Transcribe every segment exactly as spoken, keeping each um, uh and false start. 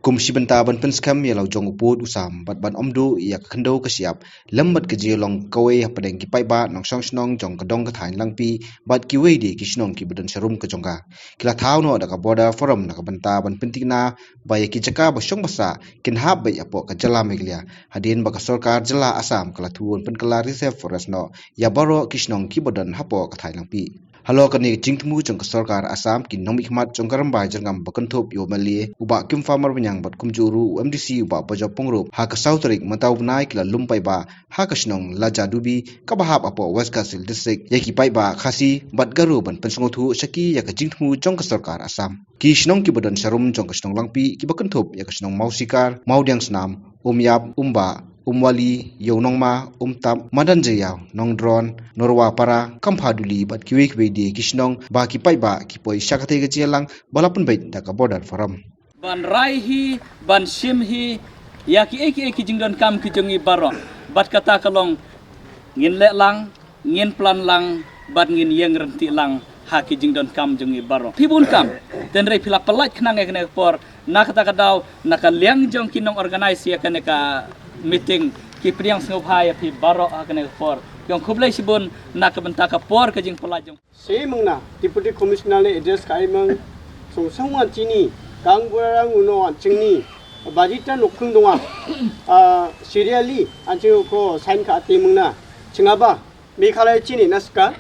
Kum shi bynta ban pynskhem ïa la u jong u pud u sam bad ban ym duh ïa ka khyndew ka shyiap lem bad ka jinglong kawei hapdeng ki paidbah nongshong shnong jong ka dong ka thaiñ Langpih bad kiwei de ki shnong kiba don sharum ka jong ka. Ki la thaw noh da ka Border Forum na ka bynta ban pynthikna ba ïa ki jaka ba shong ba sah kin hap beit hapoh ka jylla Meghalaya, hadien ba ka sorkar jylla Assam ka la thun pynkylla reserve forest noh ïa baroh ki shnong kiba don hapoh ka thaiñ Langpih. Halor kane ka jingthmu jong ka sorkar Assam, ki nongmihkhmat jong ka Rymbai Jyrngam ba kynthup ïa u M L A u Bah Kimfa Marbaniang bad kumjuh ruh u M D C u Bah Bajop Pyngrope, ha ka saw tarik mynta u bnai ki la lum paidbah ha ka shnong Laja Dubi kaba hap hapoh West Khasi Hills District ïa ki paidbah Khasi bad Garo ban pynsngewthuh sha ki ïa ka jingthmu jong ka sorkar Assam. Ki shnong kiba don sharum jong ka shnong Langpih kiba kynthup ïa ka shnong Mawsikar, Mawdiangsnam, Umïap, Umbah, Umwali, Ïewnongma, Umtap, Madan Jaiaw, Nongdron, Norwapara, Kamphaduli bad kiwei kiwei de ki shnong ba ki paidbah ki poi sha katei ka jingïalang ba la pynbeit da ka Border Forum. Ban rai hi, ban shim hi ïa kiei kiei ki jingdonkam ki jong ngi baroh. Bad kata ka long ngin leh lang, ngin plan lang bad ngin ïeng ryntih lang ha ki jingdonkam jong ngi baroh. Phi bun kam, tynrai phi la pynlait khnang ïa kane ka por, na kata ka daw, na ka liang jong ki nong organise ïa kane ka meeting, ki pdiang sngewbha ïa phi baroh ha kane ka por. Ki ong khublei shibun na ka bynta ka por ka jingpynlait jong. Shi mengna, Deputy Commissioner ne address ka ai meng, song song wan chini, kang burarang uno wan chingni, bajita nokung donga, ah, serially, an ching ko sign ka ate mengna, chingaba, Meghalaya chini naska.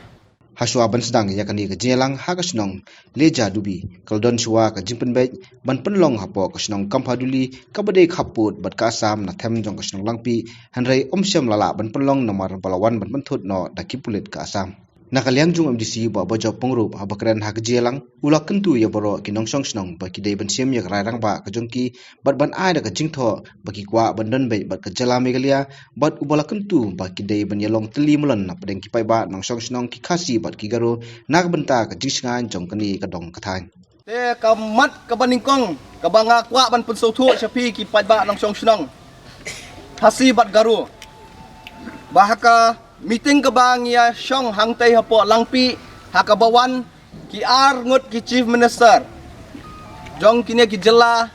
Hashwa ban sdang ïa kane ka jingïalang ha ka shnong Laja Dubi, ka la don shuwa ka jingpynbeit ban pynlong hapoh ka shnong Kamphaduli kaba dei khappud bad ka Assam na them jong ka shnong Langpih, hynrei ym shym la lah ban pynlong namar ba la wan ban pynthut noh da ki pulit ka Assam. Na ka liang jong u M D C Bah Bajop Pyngrope haba kren ha ka jingïalang, u la kyntu ïa baroh ki nongshong shnong ba ki dei ban shim ïa ka rai rangbah ka jong ki bad ban ai da ka jingthoh ba ki kwah ban don beit bad ka jylla Meghalaya, bad uba la kyntu ba ki dei ban ïalong tylli mlien na pdeng ki paidbah nongshong shnong ki Khasi bad ki Garo na ka bynta ka jingshngaiñ jong kane ka dong ka thaiñ. Te ka mat kaba nyngkong kaba nga kwah ban pynsngewthuh sha phi ki paidbah nongshong shnong Khasi bad Garo, ba ha ka meeting kaba ngi ïa shong hangtei hapoh Langpih, ha kaba wan ki ar ngut ki Chief Minister jong kine ki jylla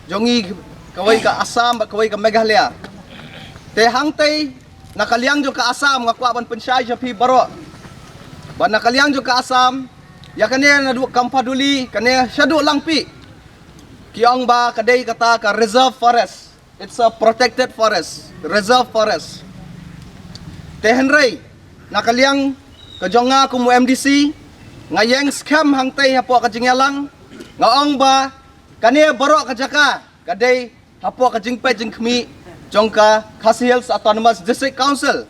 jong ngi, kawei ka Assam bad kawei ka Meghalaya. Te hangtei na ka liang jong ka Assam nga kwah ban pynshai sha phi baroh ba na ka liang jong ka Assam, ïa kane naduh Kamphaduli, kane shaduh Langpih, ki ong ba ka dei kata ka reserve forest. It's a protected forest, reserve forest. Te hynrei na ka liang ka jong nga kum u M D C, nga ïeng skhem hangtei hapoh ka jingïalang, nga ong ba kane baroh ka jaka ka dei hapoh ka jingpeit jingkhmih jong ka Khasi Hills Autonomous District Council.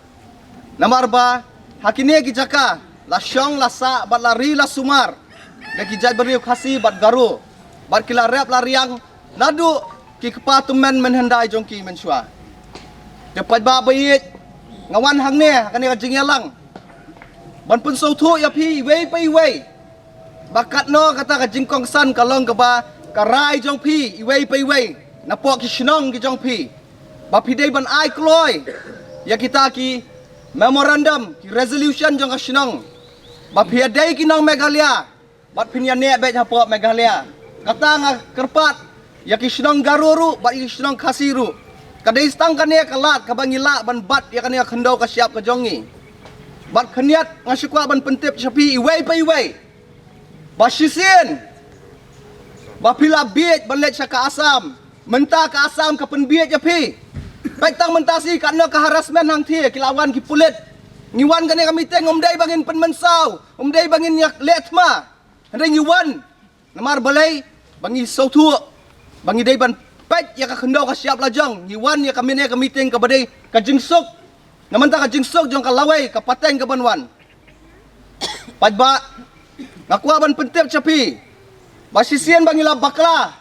Namar ba ha kine ki jaka la shong la sah bad la ri la sumar da ki jaitbynriew Khasi bad Garo, bad ki la rep la riang naduh ki kpa tymmen mynhyndai jong ki mynshuwa. Te paidbah ba ïeit, nga wan hangne ha kane ka jingïalang ban pynsngewthuh ïa phi iwei pa iwei ba katno kata ka jingkongsan ka long kaba ka rai jong phi iwei pa iwei napoh ki shnong ki jong phi, ba phi dei ban ai kloi ïa kita ki memorandum, ki resolution jong ka shnong, ba phi ïa dei ki nong Meghalaya bad phin ïa neh beit hapoh Meghalaya. Kata nga kyrpad ïa ki shnong Garo ruh bad ïa ki shnong Khasi ruh. Ka dei tang kane ka lad kaba ngi lah ban bat ïa kane ka khyndew ka shyiap ka jong ngi. Bad khyndiat nga shu kwah ban pyntip sha phi iwei pa iwei ba shisien ba phi la bieit ban leit sha ka Assam, mynta ka Assam ka pynbieit ïa phi. Peit tang mynta shi katno ka harassment hangthie, ki la wan ki pulit. Ngi wan kane ka meeting ym dei ba ngin pynmynsaw, ym dei ba ngin ïa leh thma. Hynrei ngi wan namar balei? Ba ngi sngewthuh ba ngi dei ban peit ïa ka khyndew ka shyiap la jong. Ngi wan ïa ka mine ka meeting kaba dei ka jingsuk. Na mynta ka jingsuk jong ka lawei ka pateng kaban wan. Paidbah, nga kwah ban pyntip sha phi ba shisien ba ngi la bakla,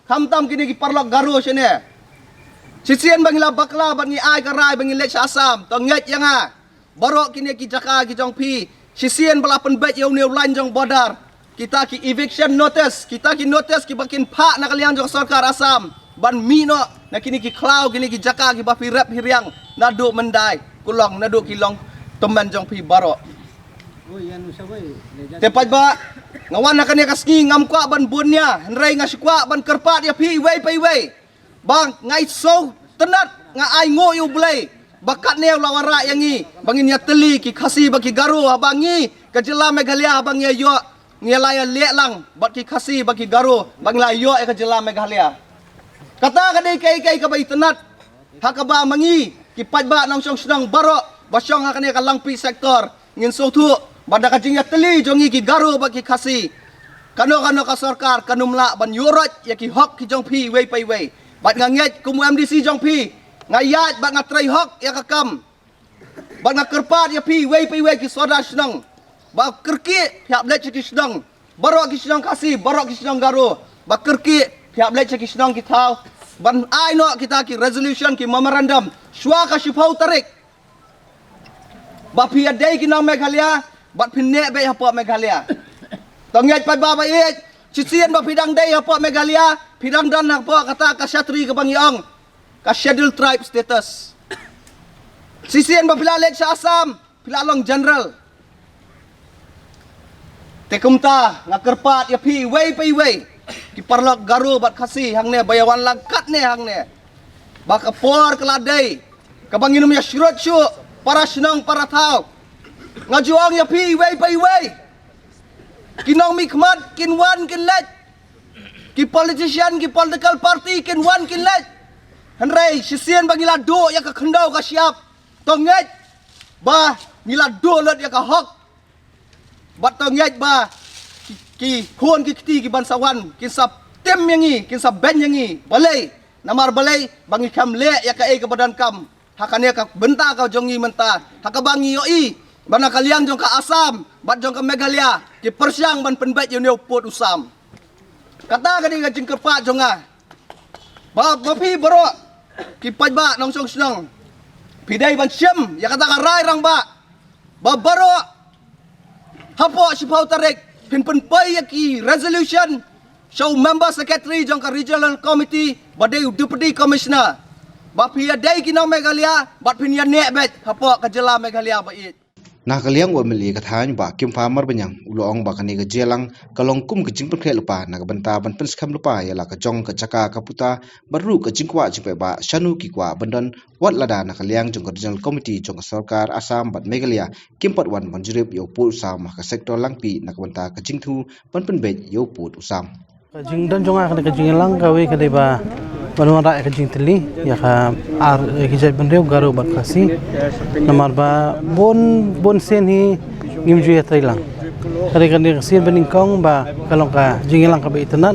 khamtam kine ki paralok Garo shane. Shisien ba ngi la bakla bad ngi ai ka rai ba ngi leit sha Assam, to ngeit ïa nga, baroh kine ki jaka ki jong phi, shisien ba la pynbeit ïa une u lain jong border, kita ki eviction notice, kita ki notice kiba kin phah na ka liang jong sorkar Assam ban mih noh na kine ki khlaw, kine ki jaka kiba phi rep phi riang naduh Myndai, Kulong, naduh ki long tymmen jong phi baroh. Te paidbah, Nga wan ha kane ka sngi ngam kwah ban bun nia, hynrei nga shu kwah ban kyrpad ïa phi iwei pa iwei. Ba nga i sngewtynnat, nga ai nguh ïa U Blei ba katne u la wanrah ïa ngi ba ngin ïatylli ki Khasi bad ki Garo, haba ngi ka jylla Meghalaya, haba ngi ïa ïoh, ngi la ïa leh lang bad ki Khasi bad ki Garo, ba ngi la ïoh ïa ka jylla Meghalaya. Kata ka dei kaei kaei kaba itynnat. Ha kaba ma ngi ki paidbah nongshong shnong baroh ba shong ha kane ka Langpih sector, ngin sngewthuh ba da ka jingïatylli jong ngi ki Garo bad ki Khasi, kano kano ka sorkar kan ym lah ban ïuhroit ïa ki hok ki jong phi iwei pa iwei. Bad nga ngeit kum u M D C jong phi, nga ïaid bad nga trei hok ïa ka kam. Bad nga kyrpad ïa phi iwei pa iwei ki sordar shnong, ba kyrkieh phi hap leit sha ki shnong, baroh ki shnong Khasi, baroh ki shnong Garo, ba kyrkieh phi hap leit sha ki shnong ki thaw, ban ai noh kita ki resolution, ki memorandum shuwa ka shiphew tarik, ba phi ïadei ki nong Meghalaya bad phin neh beit hapoh Meghalaya. To ngeit paidbah ba ïeit, shisien ba phi dang dei hapoh Meghalaya, phi dang don hapoh kata ka shatri kaba ngi ong ka Scheduled Tribe status. Shisien ba phi la leit sha Assam, phi la long general. Te kumta nga kyrpad ïa phi iwei pa iwei, ki paralok Garo bad Khasi hangne ba ïa wan lang katne hangne, ba ka por ka la dei kaba ngin ym ïa shrut shuh, para shnong para thaw. Nga ju ong ïa phi iwei pa iwei, ki nongmihkhmat kin wan kin leit, ki politician, ki political party kin wan kin leit, hynrei shisien ba ngi la duh ïa ka khyndew ka shyiap, to ngeit ba ngi la duh lut ïa ka hok. Bad to ngeit ba ki, ki khun ki kti ki ban sa wan kin sa tim ïa ngi, kin sa beiñ ïa ngi. Balei? Namar balei? Ba ngi khlem leh ïa kaei kaba donkam ha kane ka bynta ka jong ngi mynta, ha kaba ngi ïohi ba na ka liang jong ka Assam bad jong ka Meghalaya ki pyrshang ban pynbeit ïa une u pud u sam. Kata ka dei ka jingkyrpad jong nga, ba, ba phi baroh ki paidbah nongshong shnong, phi dei ban shim ïa kata ka rai rangbah, ba baroh hapoh shiphew tarik phin pynpoi ïa ki resolution sha u member secretary jong ka regional committee ba dei u deputy commissioner, ba phi ïadei ki nong Meghalaya bad phin ïaneh beit hapoh ka jylla Meghalaya ba ïeit. Na ka liang u M L A ka thaiñ Bah Kimfa Marbaniang u la ong ba kane ka jingïalang ka long kum ka jingpynkhreh lypa na ka bynta ban pynskhem lypa ïa la ka jong ka jaka ka puta, bad ruh ka jingkwah jingpaidbah shano ki kwah ban don, wat lada na ka liang jong ka Regional Committee jong ka sorkar Assam bad Meghalaya kim pat wan ban jurip ïa u pud u sam ha ka sector Langpih na ka bynta ka jingthmu ban pynbeit ïa u pud u sam. Ka jingdon jong nga kane ka jingïalang kawei ka dei ba ban wanrah ïa ka jingtylli ïa ka ar, ïa ki jaitbynriew Garo bad Khasi. Namar ba bun bun sien hi ngim ju ïatrei lang. Ka dei kane ka sien ba nyngkong ba ka long ka jingïalang kaba itynnat,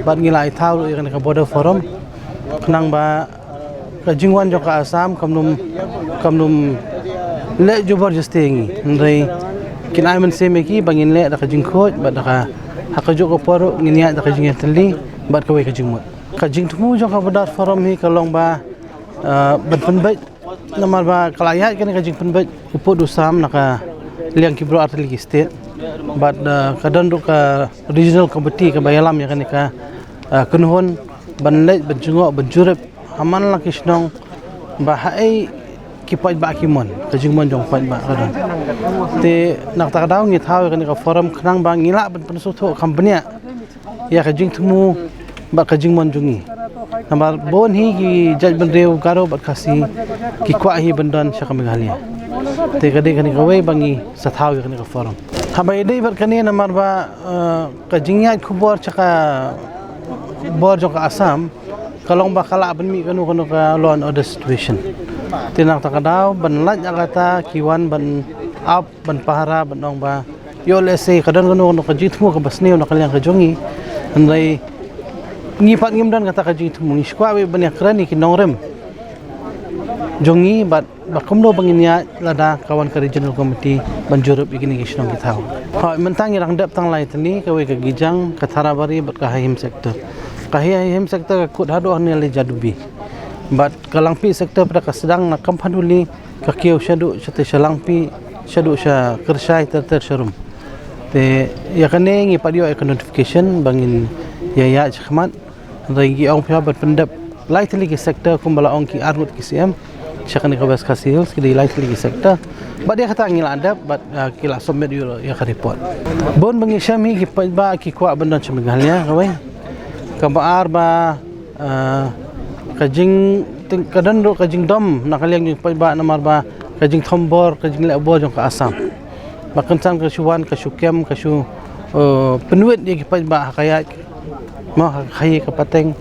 bad ngi la ai thaw ruh ïa kane ka Border Forum khnang ba ka jingwan jong ka Assam kam nym, kam nym leh jubor jasti ïa ngi. Hynrei kin ai mynsiem ïa ki ba ngin leh da ka jingkhuid bad da ka, ha kajuh ka por ruh ngin ïaid da ka jingïatylli bad kawei ka jingmut. Ka jingthmu jong ka Border Forum hi ka long ba, eh, ban pynbeit, namar ba ka la ïaid kane ka jingpynbeit u pud u sam na ka liang ki briew artylli ki state. Bad, eh, ka don ruh ka regional committee kaba ïalam ïa kane ka, eh, kynhun ban leit ban jngoh ban jurip ha man la ki shnong ba haei ki paidbah ki mon, ka jingmon jong paidbah ka don. Te na kata ka daw ngi thaw ïa kane ka forum khnang ba ngi lah ban pynsngewthuh kham bniah ïa ka jingthmu bad ka jingmon jong ngi. Namar bun hi ki jaitbynriew Garo bad Khasi ki kwah hi ban don sha ka Meghalaya. Te ka dei kane kawei ba ngi sa thaw ïa kane ka forum. Haba ïadei bad kane namar ba, eh, ka jingïaid khubor sha ka bor jong ka Assam ka long ba ka lah ban mih kano kano ka law and order situation. Te na kata ka daw ban lait ïa kata ki wan ban ap ban pahara ban ong ba ïoh lehse ka don kano kano ka jingthmu kaba sniew na ka liang ka jong ngi. Hynrei ngi pat ngim don kata ka jingthmu, ngi shu kwah beit ban ïakren ïa ki nongrim jong ngi bad ba kumno ba ngin ïaid lada ka wan ka regional committee ban jurip ïa kine ki shnong ki thaw. Hooid, mynta ngi dang dep tang lai tylli, kawei ka Gijang, ka Tharabari bad ka Haihim sector. Ka Haihim sector ka kut haduh hangne Laijadubi. Bad ka Langpih sector pat ka sdang na Kamphanduli, ka kiew shaduh shatei sha Langpih, shaduh sha Kyrshai ter ter sharum. Te ïa kane ngi pat ïoh ïa ka notification ba ngin ïa ïaid shakhmat. Hynrei ngi ong phi ba pyndep lai tylli ki sector kumba la ong ki arngut ki C M. Sha kane ka West Khasi Hills ki dei lai tylli ki sector. Bad ïa kata ngi la dep bad, ah, ki la submit ïa, ïa ka report. Bun ba ngi shem hi ki paidbah ki kwah ban don sha Meghalaya kawei. Kaba ar ba, ah, ka jing, ka don ruh ka jingdom na ka liang jong ki paidbah namar ba ka jingthombor, ka jingleh bor jong ka Assam. Ba kynsan ka shu wan, ka shu kem, ka shu, eh, pynwit ïa ki paidbah ha ka ïaid, mo, ha ka khaïi ka pateng.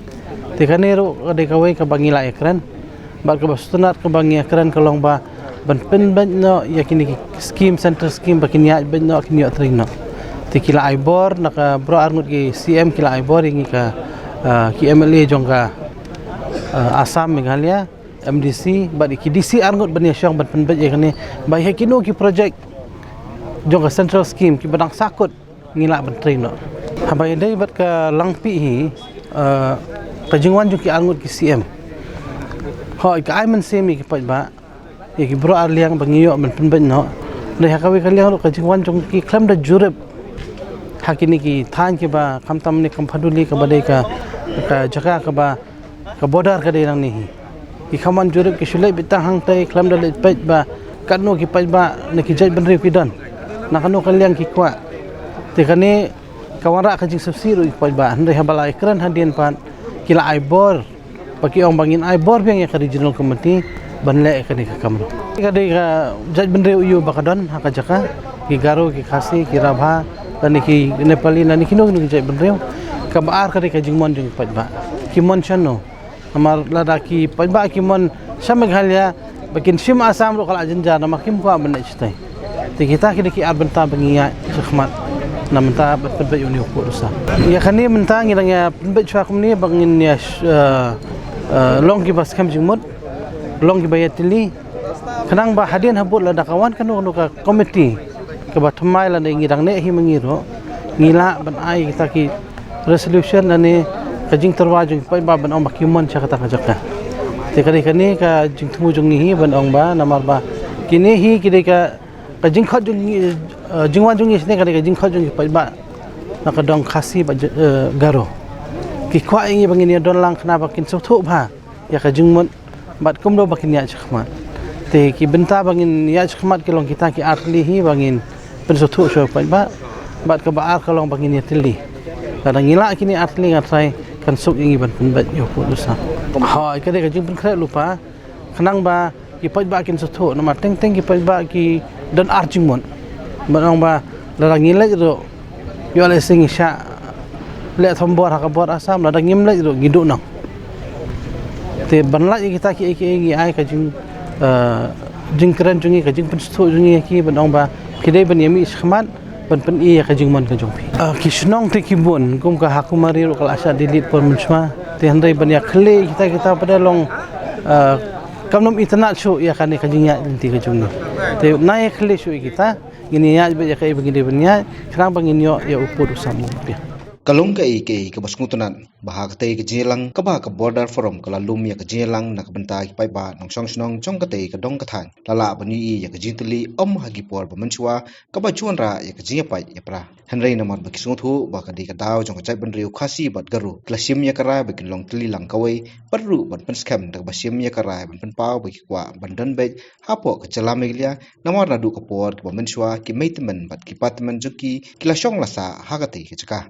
Te kane ruh ka dei kawei kaba ngi la ïakren. Bad kaba sngewtynnat kaba ngi ïakren ka long ba ban pynbeit noh ïa kine ki scheme, central scheme ba kin ïaid beit noh, kin ïoh trei noh. Te ki la ai bor, na ka baroh arngut ki C M ki la ai bor ïa ngi ka, eh, ki M L A jong ka, eh, Assam, Meghalaya, M D C, bad ki D C arngut ban ïashong ban pynbeit ïa kane ba ïa kino ki project jong ka central scheme kiba dang sahkut ngi lah ban trei noh. Haba ïadei bad ka Langpih hi, eh, ka jingwan jong ki arngut ki C M, hooid, ka ai mynsiem ïa ki paidbah, ïa ki baroh ar liang ba ngi ïoh ban pynbeit noh. Dei ha kawei ka liang ruh ka jingwan jong ki khlem da jurip ha kine ki thaiñ kiba khamtam ne Khamphaduli kaba dei ka, ka jaka kaba ka border ka dei nangne hi. Ki kham wan jurip, ki shu leit beit tang hangtei khlem da leit peit ba katno ki paidbah ne ki jaitbynriew ki don na kano ka liang ki kwah. Te kane ka wanrah ka jingsngewsih ruh ïa ki paidbah. Hynrei haba la ïakren hadien pat ki la ai bor, ba ki ong ba ngin ai bor biang ïa ka regional committee ban leh ïa kane ka kam ruh. Ka dei ka jaitbynriew aiu ba ka don ha ka jaka, ki Garo, ki Khasi, ki Rabha, lane ki Nepali, lane kino kino ki jaitbynriew. Kaba ar ka dei ka jingmon jong ki paidbah. Ki mon shano? Namar lada ki paidbah ki mon sha Meghalaya, ba kin shim Assam ruh ka la jynjar, namar kim kwah ban leit shatei. Te kita ki dei ki ar bynta ba ngi ïaid shakhmat na bynta ban pynbeit ïa une u pud u sam. Ïa kane mynta ngi dang ïa pynbeit shuwa kumne ba ngin ïa sh-, eh, eh, long kiba skhem jingmut, long kiba ïatylli. Khnang ba hadien habud lada ka wan kano kano ka committee kaba thymmai lane ngi dang neh hi ma ngi ruh, ngi lah ban ai kita ki resolution lane ka jingtyrwa jong ki paidbah ban ong ba ki mon sha kata ka jaka. Te ka dei kane ka jingthmu jong ngi hi ban ong ba namar ba kine hi ki dei ka, ka jingkhot jong ngi, eh, jingwan jong ngi shane ka dei ka jingkhot jong ki paidbah na ka dong Khasi bad, eh, Garo. Ki kwah ïa ngi ba ngin ïa don lang khnang ba kin sngewthuh bha ïa ka jingmut bad kumno ba kin ïaid shakhmat. Te ki bynta ba ngin ïaid shakhmat ki long kita ki ar tylli hi ba ngin pynsngewthuh sha u paidbah. Bad kaba ar ka long ba ngin ïatylli. Lada ngi lah kine ar tylli nga tharai kan suk ïa ngi ban pynbeit ïa u pud u sam. Hooid, ka dei ka jingpynkhreh lypa khnang ba ki paidbah kin sngewthuh, namar teng teng ki paidbah ki don ar jingmut. Ban ong ba lada ngi leit ruh, ïoh lehse ngi shah leh thombor ha ka bor Assam, lada ngim leit ruh ngi duh noh. Te ban lait ïa kita kiei kiei ngi ai ka jing, eh, jingkren jong ngi, ka jingpynsngewthuh jong ngi ïa ki ban ong ba phi dei ban ïa mih shakhmat ban pyni ïa ka jingmon ka jong phi. Ah, ki shnong te ki bun, kum ka Hakumari ruh ka la shah delete por mynshuwa. Te hynrei ban ïa khlieh kita, kita pat de long, ah, kam nym itynnad shuh ïa kane ka jingïaid lynti ka jong ngi. Te na ïa khlieh shuh ïa kita, ngin ïa ïaid beit ïa kaei ba ngi dei ban ïaid, khnang ba ngin ïoh ïa u pud u sam u pia. Ka long kaei kaei kaba sngewtynnad ba ha katei ka jingïalang kaba ka Border Forum ka la lum ïa ka jingïalang na ka bynta ki paidbah nongshong shnong jong katei ka dong ka thaiñ. La lah ban ïohi ïa ka jingtylli ym ha ki por ba mynshuwa kaba ju wanrah ïa ka jingïapait ïapra. Hynrei namar ba ki sngewthuh ba ka dei ka daw jong ka jaitbynriew Khasi bad Garo, ki la shim ïa ka rai ba kin long tylli lang kawei, bad ruh ban pynskhem da kaba shim ïa ka rai ban pynpaw ba ki kwah ban don beit hapoh ka jylla Meghalaya, namar naduh ka por kaba mynshuwa ki mei tymmen bad ki pa tymmen jong ki ki la shong la sah ha katei ka jaka.